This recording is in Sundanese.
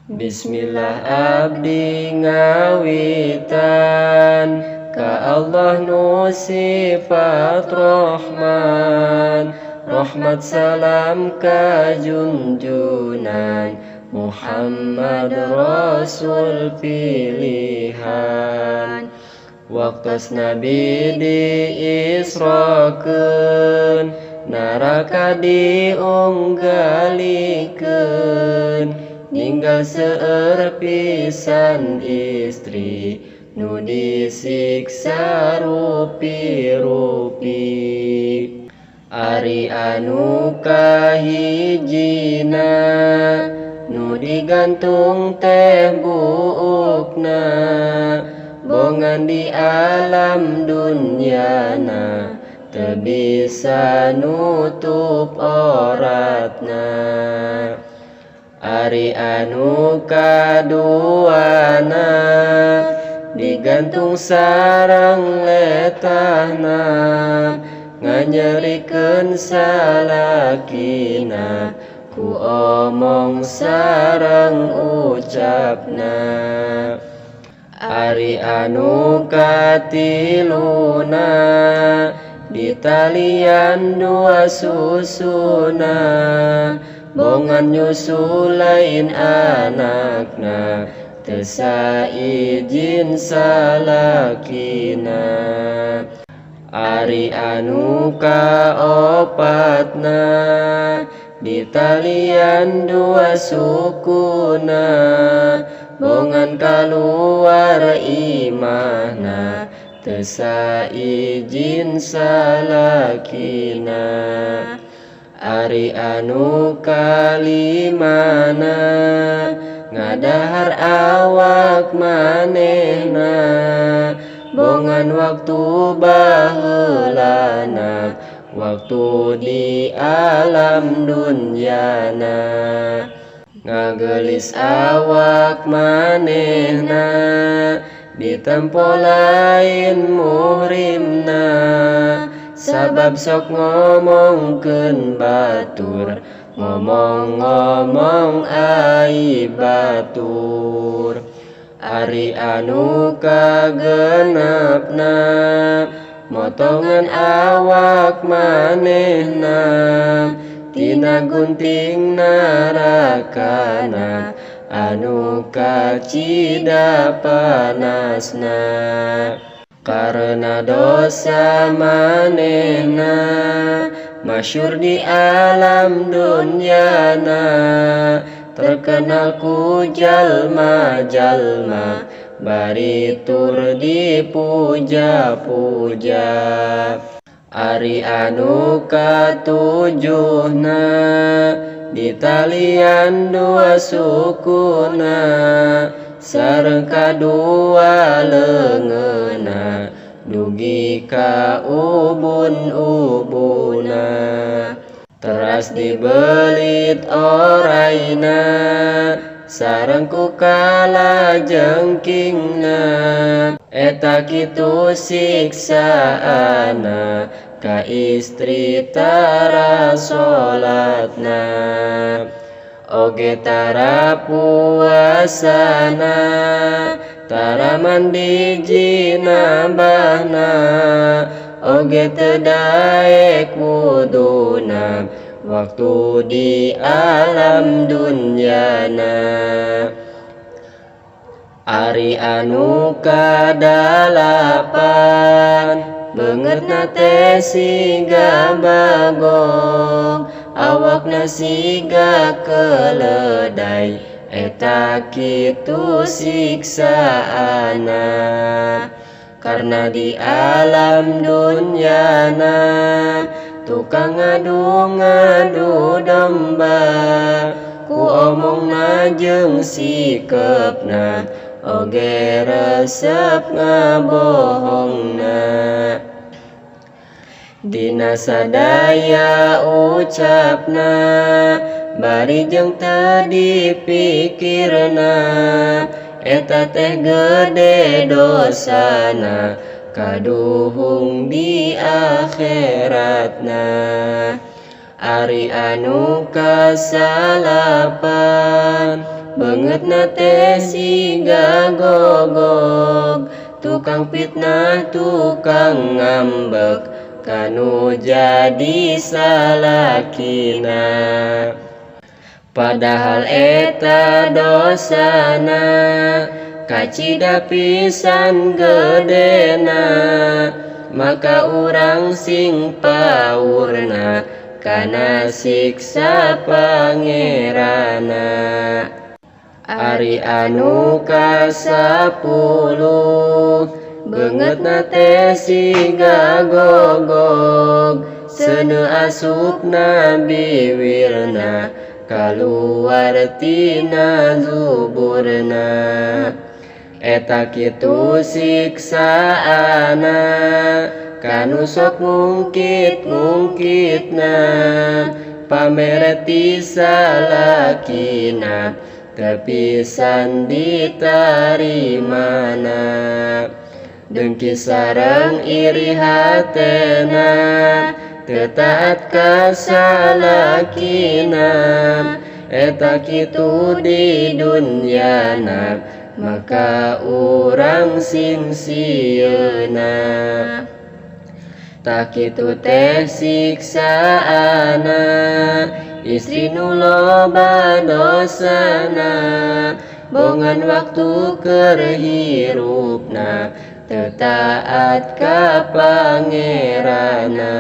Bismillah abdi ngawitan, ka Allah nu sifat Rahman. Rahmat salam ka junjunan Muhammad, Rasul pilihan. Waktos Nabi diisrokeun, neraka diunggalikeun, ninggal seueur pisan istri nu disiksa rupi-rupi. Ari anu kahijina, nu digantung teh buukna, bongan di alam dunyana teu bisa nutup auratna. Ari anu kaduana, digantung sareng letahna, nganyerikeun salakina ku omong sareng ucapna. Ari anu katiluna, ditalian dua susuna, bongan nyusu lain anakna teu saijin salakina. Ari anu kaopatna, ditalian dua sukuna, bongan kaluar imahna teu saijin salakina. Ari anu kalimana, ngadahar awak manehna, bongan waktu baheulana, waktu di alam dunyana, ngageulis awak manehna ditempo lain muhrimna, sabab sok ngomongkeun batur, ngomong-ngomong aib batur. Ari anu kagenepna, motongan awak manehna tina gunting narakana anu kacida panasna, karena dosa manehna masyhur di alam dunyana, terkenal ku jalma-jalma bari tur dipuja-puja. Ari anu katujuhna, ditalian dua sukuna sareng kadua leungeunna dugi ka ubun-ubuna, teras dibelit oraina sareng ku kalajengkingna. Eta kitu siksaana ka istri tara salatna, oge tara puasana, tara mandi jinabahna, oge teu daek wuduna waktu di alam dunyana. Ari anu kadalapan, beungeutna teh siga bagong, awakna siga keledai. Eta kitu siksaana karena di alam dunyana tukang ngadu-ngadu domba, ku omongna jeung sikepna oge resep ngabohongna. Dina sadaya ucapna bari jeung teu dipikirna, eta teh gede dosana kaduhung di akhiratna. Ari anu kasalapan, Beungeutna teh siga gogog, tukang fitnah, tukang ngambek kanu jadi salakina. Padahal eta dosana kacida pisan gedena, maka urang sing paurna kana siksa Pangeranna. Ari anu kasapuluh, beungeutna teh siga gogog, seuneu asupna biwirna, kaluar tina zuburna. Eta kitu siksaana kanu sok ngungkit-ngungkitna pamere ti salakina, teu pisan ditarimana. Dengki sareng iri hatena, teu taat ka salakina. Eta kitu di dunyana, maka urang sing sieuna. Tah kitu teh siksaana istri nu loba dosana, bongan waktu keur hirupna teu taat ka Pangeranna.